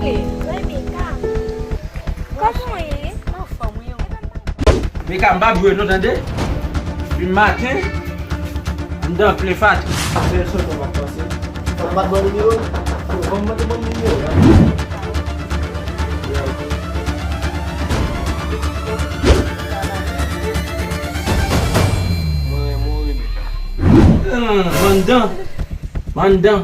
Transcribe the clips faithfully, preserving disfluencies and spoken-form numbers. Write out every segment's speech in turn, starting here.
Rebecca, kòman w ye? M anfòm, wi, ou? Rebecca, m p ap jwe non, tande? Depi maten, anndan plen fatra. Sèl sòt mwen ap panse. Fò m pa t ban nimewo l. Fò m mande ban nimewo l. Mwen renmen w, Rebecca. Ah, m anndan. M anndan.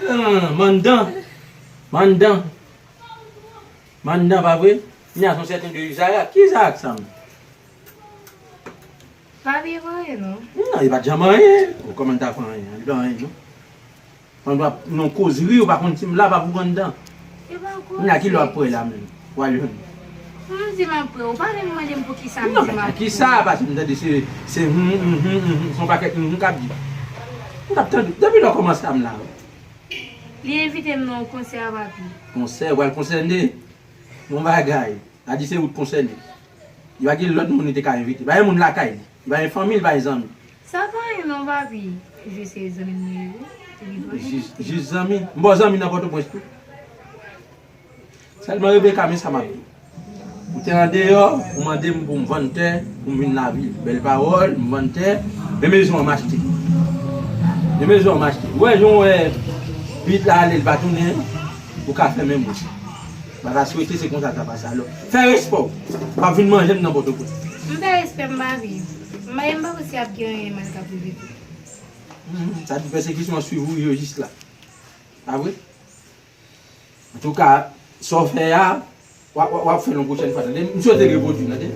Ah, m anndan. M anndan. M anndan, pa vre? Kounya se yon sèten de Izarak. Ki Izarak sa menm? Pa byen anyen, non. Non, li pa t janm anyen. Ou kòman l ta fè anyen? Li pa anyen, non. Pandan w ap nan kozri, ou pa konn si m la, pa pou anndan. Kounya ki lè w ap prè la menm? W al jwenn. Ou di m ap prè, ou pa menm mande m pou ki sa m di m ap prè. Non, men ki sa, paske m tande se, se hum, hum, hum, hum, hum, se yon pakèt hum, hum k ap di. M t ap tande, depi lè w kòmanse a m la, wi. Li envite m nan yon konsè a papi. Konsè, w al konsène? Bon bagay. Sa di se ou t konsène. Li pa gen lòt moun li te ka envite. Pa gen moun lakay li. Li pa gen fanmi, li pa gen zanmi. Sa pa anyen non, papi. Jis se zanmi m li ye, wi. Jis, jis zanmi. M ba w zanmi nan Pòtoprens tou. Sèlman Rebecca, men sa m ap di w. Ou te andeyò, ou mande m pou m vann tè, pou m vin lavil. Bèl pawòl, m vann tè, men mezon an m achte. Men mezon an m achte. Ou wè jan w wè pit la ale, l pa tounen an, ou ka fèmen bouch ou. M pa ta swete se konsa l ta pase. Alò, fè respè w. W ap vin manje m nan Pòtoprens. M fè respè m, papi. M pa, m pa panse ap gen anyen mal k ap rive tou. Hmm, sa di pèsekisyon an swiv ou rive jis la. Pa vre? Antouka, sa w fè a, w ap, w ap, w ap fè l yon pwochèn fwa, tande? M swete l repwodui, tande?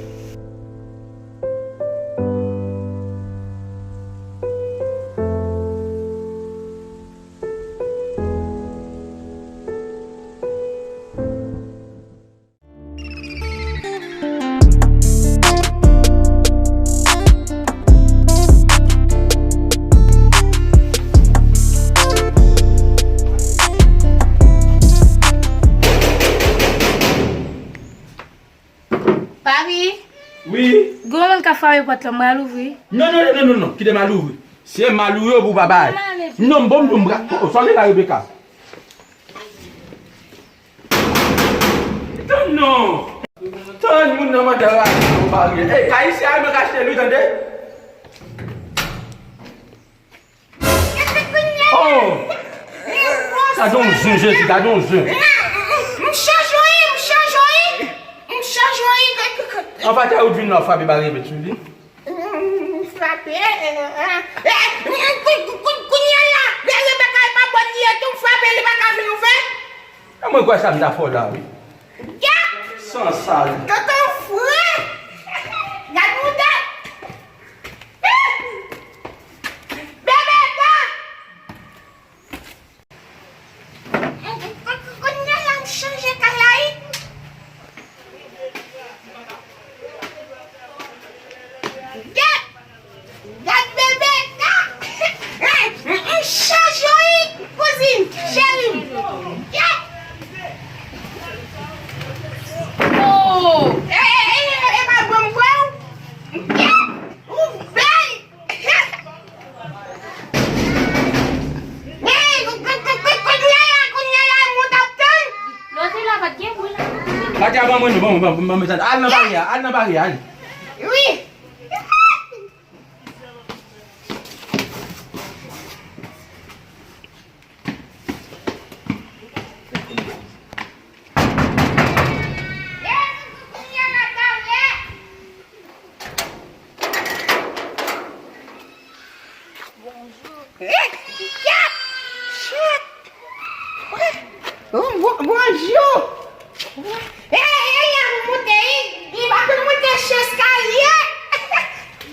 Papi. Wi. Gen yon moun k ap frape pòt la, m pral ouvri. Non, non, non, non, non, non. Kite m al ouvri. Se mal ou ye pou papa. Non, m bon, m bon, m bra. Sòle la, Rebecca. Tann non! Tann moun nan mande raje pou barye. Ey, kay isi a mwen k achte l wi, tande? Oh! Gade yon zen, Jezi, gade yon zen. M chanje wi, m chanje wi. M chanje wi. Anfata ou t vin la w frape barye met sou li. M frape. Kounye a la, lè Rebecca e pa bòn li ye tou, m frape, li pa ka vin ouvè. Mwen kwè sa m ta fè w la wi. Gad! San sal. Tonton Fran! Gad mouda! Bebe ta! Kounye a la m chanje kay la wi. Gad! Gad bebe ta! M chanje wi kouzin cheri m. Gad! Oh! E, e, e, e pa bon m kwè w. Gad! Ou bèl! Kounye a, kounye a, kounye a, moun t ap tann. Lòt la pa t gen moun la. Pati a ban mwen, non, ban mwen, ban mwen, ban mwen, al nan baryè a, al nan baryè a, al. Wi. Bonjou. Eh, Kika! Bon, bon, bonjou. E, e, e, li ap moute, li, li pa konn moute eskalye.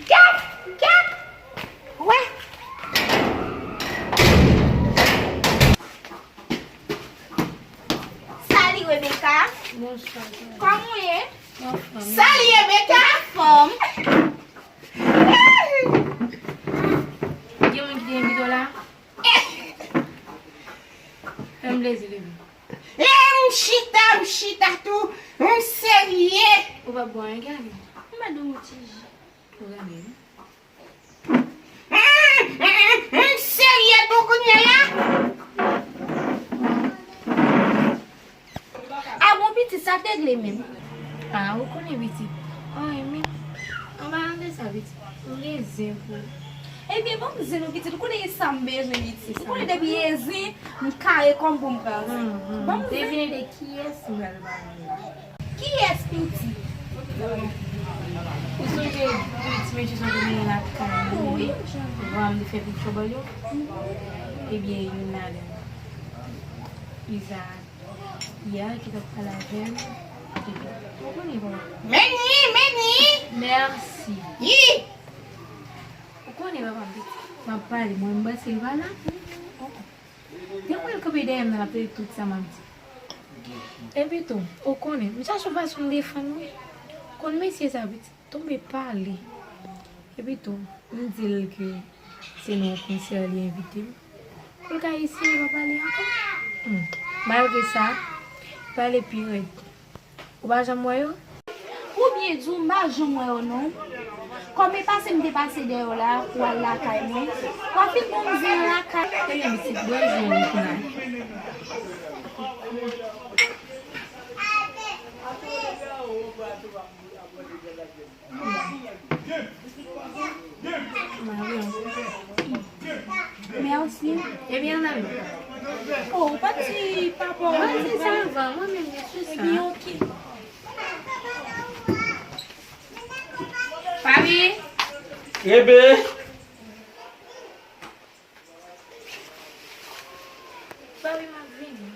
Gad, gad. Wè. Sali, Rebecca. Bonswa. Kòman w ye? Anfòm. Sali, Rebecca. Anfòm. Gen moun ki te envite w la? Fè m plezi, bebe. E, m chita, m chita tou. M serye. Ou pa bwè anyen, gade. M ba nou yon ti ji. Ou renmen, wi. M, m, m serye tou kounye a la. A bon, pitit, sa te regle menm. A, ou konnen, pitit. Anyen menm. An palan de sa, pitit, m gen zen pou ou. Ebyen, ban m zen ou, pitit. Ou konnen e sa m bezwen, pitit. Ou konnen depi e zen, m kare kò m pou m pran zen. Ban m zen. Devine de kiyès m pral pale la. Kiyès, pitit? Ou sonje pou ti mesye sa te gen lakay li? Wi, m sonje. Vwa m te fè pik chobòl yo? Ebyen, youn ladan yo. Izaak. Yè ki t ap pale avè m, epi, ou konnen papa. Meni, meni! Mèsi. Yi! Ou konnen papa m te, m ap pale, mwen m panse l pa la. Depi l kanpe dèyè m nan, l ap tande tout sa m ap di. Epi tou, ou konnen, m chache yon fason m defann mwen. Konn mesye sa, pitit. Tonbe pale. Epi tou, m di l ke se nan yon konsè li envite m. Pou l ka eseye pa pale ankò. Hmm. Malgre sa, li pale pi rèd. Ou pa janm wè yo? Pou byen di w, m pa janm wè yo non. Kòm e pase m te pase dèyè w la, pou w al lakay mwen. W ap fin ban m zen lakay. Ebyen, pitit, bwè zen ou kounye a. Mèsi. Ebyen, ann ale. Oh, ou pa di papa w. Mwen se sa anvan, mwen menm, mwen se sa. Ebyen, ok. Papi. Ebe. Papi, m ap vini.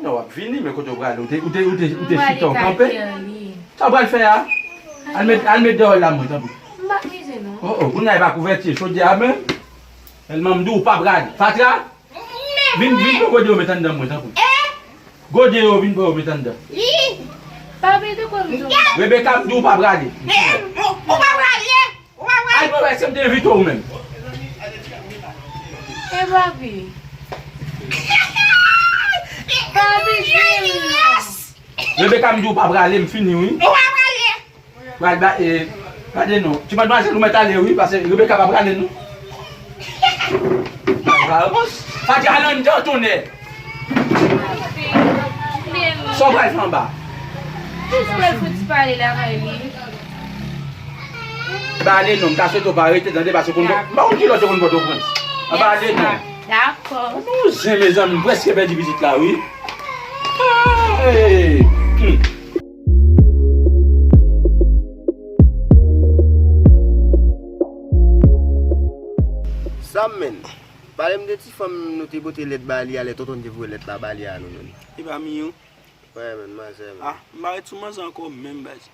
Non, w ap vini, men kote w prale? Ou te, ou te, ou te, ou te chita, w kanpe? Sa w pral fè a? Al met, al met dèyè w la, mwen, tanpri. M pa mize, non. Oh, oh, kounye a e pa kouvèti, chodyè a menm. Tèlman m di w, w pa prale. Fatra, vin, vin pran gode yo met anndan mwen, tanpri. Gode yo, vin pran yo met anndan. Papi, de kwa m di w? Rebecca, m di w pa prale. Ou pa prale. Al pran, èske m te envite w menm? E papi. Papi cheri. Rebecca, m di w pa prale, m fini wi. Ou pa prale. Pral ba, e, gade non. Ti madmwazèl, ou mèt ale wi, paske Rebecca pa prale non. Vagabon. Fatra nan anndan tonnè. Sa w pral fè anba? Jis pral fout ti pale lakay li. Ba ale non, m ta swete w pa rete tande, paske konn m pa konn kilè w te konn Pòtoprens. Anba ale non. Dakò. Nou zen, mezanmi, m prèske pèdi pitit la wi. Hey! Hmm. Sa m menm. Pale m de ti fanm nou te pote lèt ba li a, lè tonton te voye lèt la ba li a nou menm. E pa Miyou? Wè, menn, manzè, menn. Ah, m pa ret sou manzè ankò menm, baz.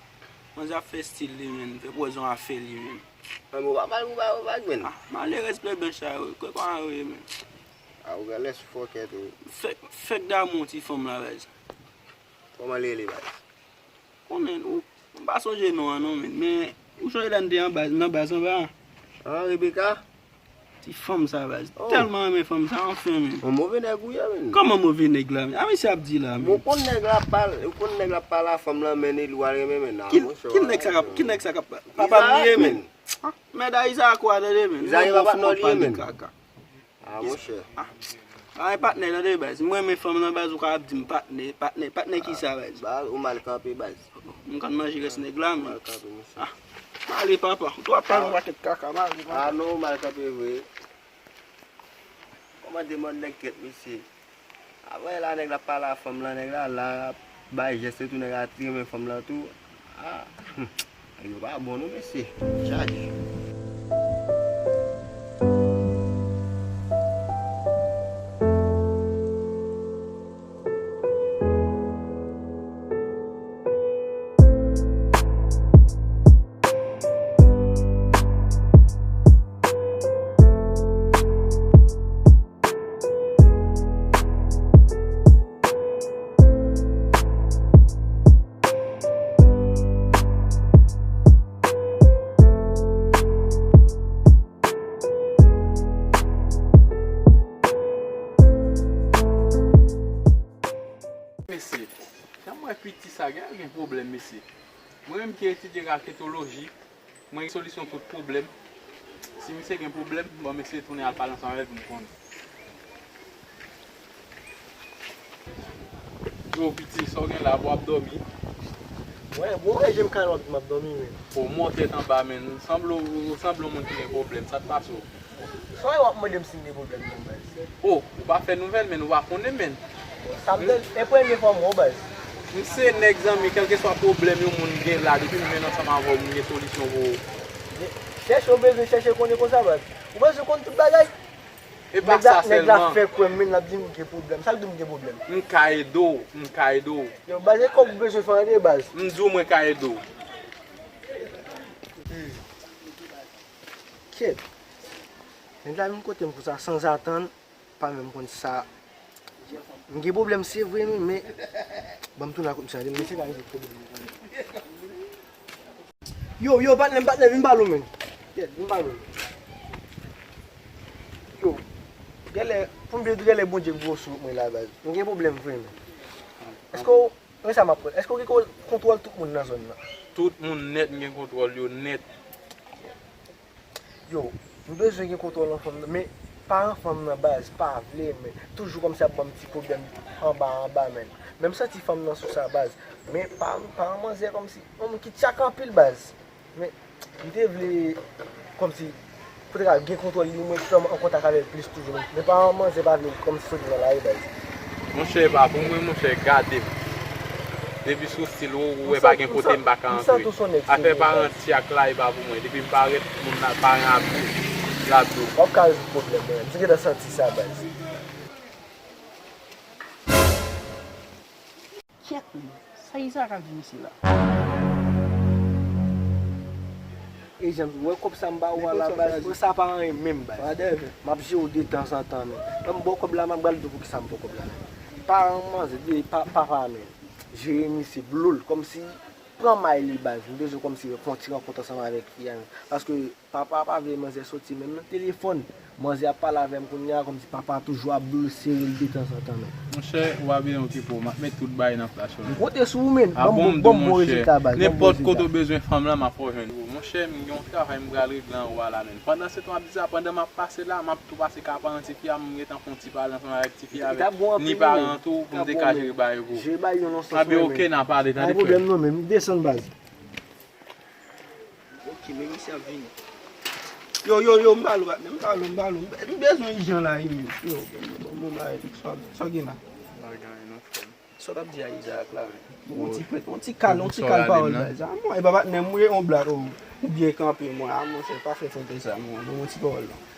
Manzè ap fè stil li, menn. Fè pwòzon afè li, menn. An, ou pa pale, ou pa, ou pa jwenn. Ah, malerèz plè blanch sa yo, kwè kòman yo ye, menn. Ah, ou genlè sou fòkè tou. Fèk, fèk damou ti fanm la, baz. Kòman li rele, baz? Konnen, ou, m pa sonje non an non, menn. Men, ou sonje lè n te anba, nan baz anba a? Ah, Rebecca? Ti fanm sa, baz. Oh. Tèlman renmen fanm sa, anfen, menn. Yon move nèg ou ye, menn. Kòman move nèg la, menn? A, mesye ap di la, menn. Bon, ou konn nèg la pale, ou konn nèg la pale a fanm lan, menn, e li w al renmen, menn. Ah, monchè, ki nèg sa k ap, ki nèg sa k ap, papa m li ye, menn. Mèd a Izaak ou a tande, menn. Izaak e papa nò li ye, menn. Kaka. Ah, monchè. Ah. Ay, patnè, tande, baz. Mwen, men fanm nan, baz, ou ka ap di m patnè, patnè, patnè ki sa, baz? Baz, ou mal kanpe, baz. M konn manje rès nèg la, men. Mal kanpe, monchè. Ah. M ale, papa. Ou tou ap pale yon pakèt kaka, m ale, papa. Ah, non, ou mal kanpe vre. Kòman de mòn nèg trèt, mesye? Apre la, nèg la pale a fanm lan, nèg la la, bay jès, se tou nèg la te renmen fanm lan tou. Ah, nèg yo pa bon non, mesye. Chaj. Piti sa gen, gen pwoblèm, mesye. Mwen menm ki etidye raketoloji, mwen gen solisyon tout pwoblèm. Si misye gen pwoblèm, bon, mesye tounen al pale ansanm avè l pou m konnen. Yo, piti, sa w gen la, bò ap dòmi? Wè, bon, wè, je m kale w ap di m ap dòmi, men. O, mò tèt anba, men. Sanble w, sanble w moun ki gen pwoblèm, sa t pase w? Sa w ap mande m si m gen pwoblèm nan baz? O, ou pa fè nouvèl, men ou pa konnen, men. Sa m tande, e premye fwa m wè w baz. M se nèg zanmi, kèlkeswa pwoblèm yon moun gen la, depi m jwenn ansanm avè w, m gen solisyon pou ou. Chèche, w bezwen chèche konnen konsa baz. Ou bezwen konn tout bagay. E pa sa sèlman. Nèg la fè kwè m, men l ap di m gen pwoblèm. Sa l di m gen pwoblèm? M ka ede w, m ka ede w. Yo, baz, e kòb ou bezwen fè antre baz. M di w mwen ka ede w. Kyèt. Nèg la vin kote m konsa, sanzatann, pa menm konn sa. M gen pwoblèm, se vre, wi, men ban m tounen ak mesye a, mesye ka rezoud pwoblèm nan. Yo, yo, patnè m, patnè m, vin pale w, men. Kyèt, vin pale w. Yo, gèlè, pou m byen di w, gèlè Bondye gwo sou mwen la, baz. M gen pwoblèm vre, men. Èske w, men sa m ap pran. Èske w gen ko-, kontwòl tout moun nan zòn nan? Tout moun nèt, m gen kontwòl yo nèt. Yo, m bezwen gen kontwòl an fanm nan, men paran fanm nan baz pa vle, men toujou kòmsi ap ban m ti pwoblèm anba anba, men. Men m santi fanm nan sou sa baz, men paran, paran manzè kòmsi yon moun ki tchak anpil baz, men m te vle kòmsi poutèt gen kontwòl li, mwen fè m an kontak avè l plis toujou, men paran manzè pa vle kòmsi soti nan lari baz. Monchè, e pa pou mwen, monchè, gade m. Depi sou stil ou, ou wè pa gen kote m pa ka antre. Afè paran tchak la, e pa pou mwen. Depi m parèt, moun la, paran ap di, l ap di w. W ap ka rezoud pwoblèm mwen. M te gentan santi sa, baz. Kyèt, men. Sa Isaac ap di misye la? E jan m di w, wè kòb sa m ba ou a la, baz, mwen sa pa anyen menm, baz. M ap jere w detanzantan, men. Lè m ba w kòb la, m ap pral di w poukisa m ba w kòb la, men. Paran manzè, pa, papa, men. Jeremi se blou l, kòmsi pran may li, baz. M bezwen kòmsi fè yon ti rankont ansanm avèk fi a, men. Paske papa pa vle manzè soti menm nan telefòn. Manzè ap pale avè m kounye a, kòmsi papa toujou ap blou l, sere l detanzantan, men. Monchè, ou pa bezwen okipe w, m ap met tout bagay nan plas yo, men. M konte sou ou, men. Ban m bon rezilta, baz. Nenpòt kote ou bezwen fanm lan, m ap fè w jwenn. Monchè, m gen yon travay m pral regle anwo a la, men. Pandan se tan w ap di sa, pandan m ap pase la, m ap tou pase ka paran tifi a, m gentan fè yon ti pale ansanm avèk tifi a, avèk ni paran tou, pou m te ka jere bagay yo pou ou. Anben, oke, n a pale, tande, frè m. Pa gen pwoblèm non, men m desann, baz. Ok, men misye ap vini. Yo, yo, yo, m ba l ou, patnè, m ba l ou, m ba l ou. M bezwen ijan la, wi, men. Yo, bon, bon, bon, bagay, sa, sa gen la? Pa gen anyen non, frè m. Sa w t ap di a Isaac la, men? Yon ti prèt, yon ti kal, yon ti kal pawòl, baz. A, mwen, e pa patnè m, wi, yon blag, o. Ou byen kanpe, mwen. A, monchè, pa fè fòte sa, mwen. Bon, yon ti pawòl, non.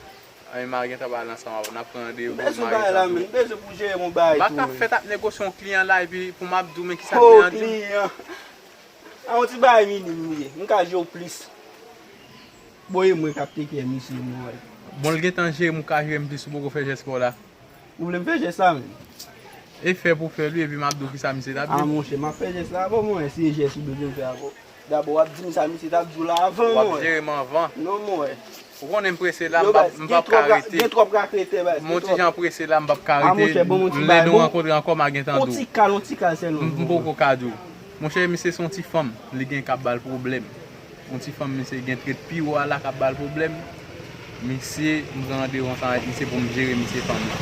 Ay, m a gentan pale ansanm avè w. N ap pran randevou, m a gentan di w. M bezwen bagay la, men. M bezwen pou jere yon bagay tou, men. M pa ka fèt ap negosye yon kliyan la, epi pou m ap di w, men kisa kliyan di m. Kliyan. A, yon ti bagay minim li ye. M ka jere w plis. Bon, e mwen k ap take care misye, mwen. Bon, l gentan jere m, ou ka jere m plis, ou poko fè jès pa w la. Ou vle m fè jès la, menm? E fè pou fè l wi, epi m ap di w kisa misye t ap di. A, monchè, m ap fè jès la avan, mwen, si e jès ou bezwen fè avan. Dabò, w ap di m sa misye t ap di w la avan, mwen. W ap jere m anvan. Non, mwen. Ou konnen m prese la, m p ap, m p ap ka rete. Gen twòp raketè, baz. M on ti jan prese la, m p ap ka rete. A, monchè, ban m on ti bagay. Lè nou rankontre ankò, m a gentan di w. On ti kal, on ti kal sèlman. M, m poko ka di w. Monchè, misye se on ti fanm, li gen k ap ba l pwoblèm. On ti fanm, misye gen trèt pi wo a la k ap ba l pwoblèm. Misye, m pran randevou ansanm avèk misye pou m jere misye fanm nan.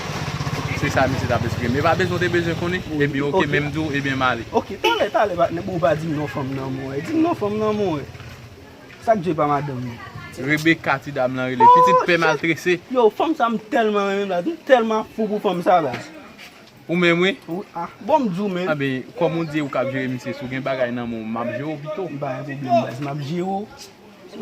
Se sa misye t ap esplike m. E pa bezwen, w te bezwen konnen? Ebyen, oke, men m di w, ebyen, m ale. Oke, talè, talè, patnè, bon, ou pa di m non fanm nan, mwen. Di m non fanm nan, mwen. Sa k dwe pa madanm li? Rebecca, ti dam lan rele. Pitit pè maltrese. Yo, fanm sa, m tèlman renmen l, m tèlman fou pou fanm sa, baz. Ou menm, wi? Wi, a, bon, m di w, men. Anben, kòm ou di ou k ap jere misye, si w gen bagay nan men w, m ap jere w pito. M pa gen pwoblèm, baz, m ap jere w.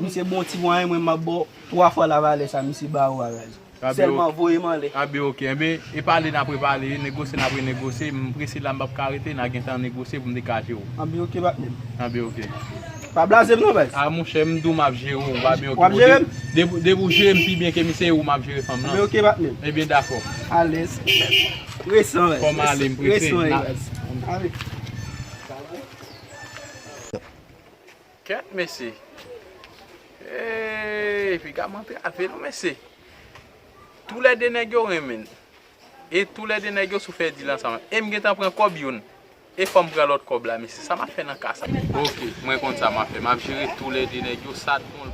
Misye bon ti mwayen, mwen, m ap ba w twa fwa lavalè sa misye ba ou a, baz. Sèlman voye m anlè. Anben, oke. Enben, e pale n ap repale, negosye n ap renegosye. M prese la, m p ap ka rete, n a gentan negosye pou m te ka jere w. Anben, oke, patnè m. Anben, oke. Pa blaze m non, baz. A, monchè, m di w m ap jere w, anben, oke. W ap jere m? Depi, depi w jere m pi byen ke misye, ou m ap jere fanm nan. Anben, oke, patnè m. Ebyen, dakò. Alèz. Resan, baz. Fò m ale, m prese. Resan, baz. Ale. Kèt, mesye. Ey, piga m antrave non, mesye. Toulède nèg yo renmen l. E toulède nèg yo sou fè dil ansanm. E m gentan pran kòb youn. E fò m pran lòt kòb la, mesye. Sa m ap fè nan ka sa? Ok, mwen konn sa m ap fè. M ap jere toulède nèg yo, sa t bon.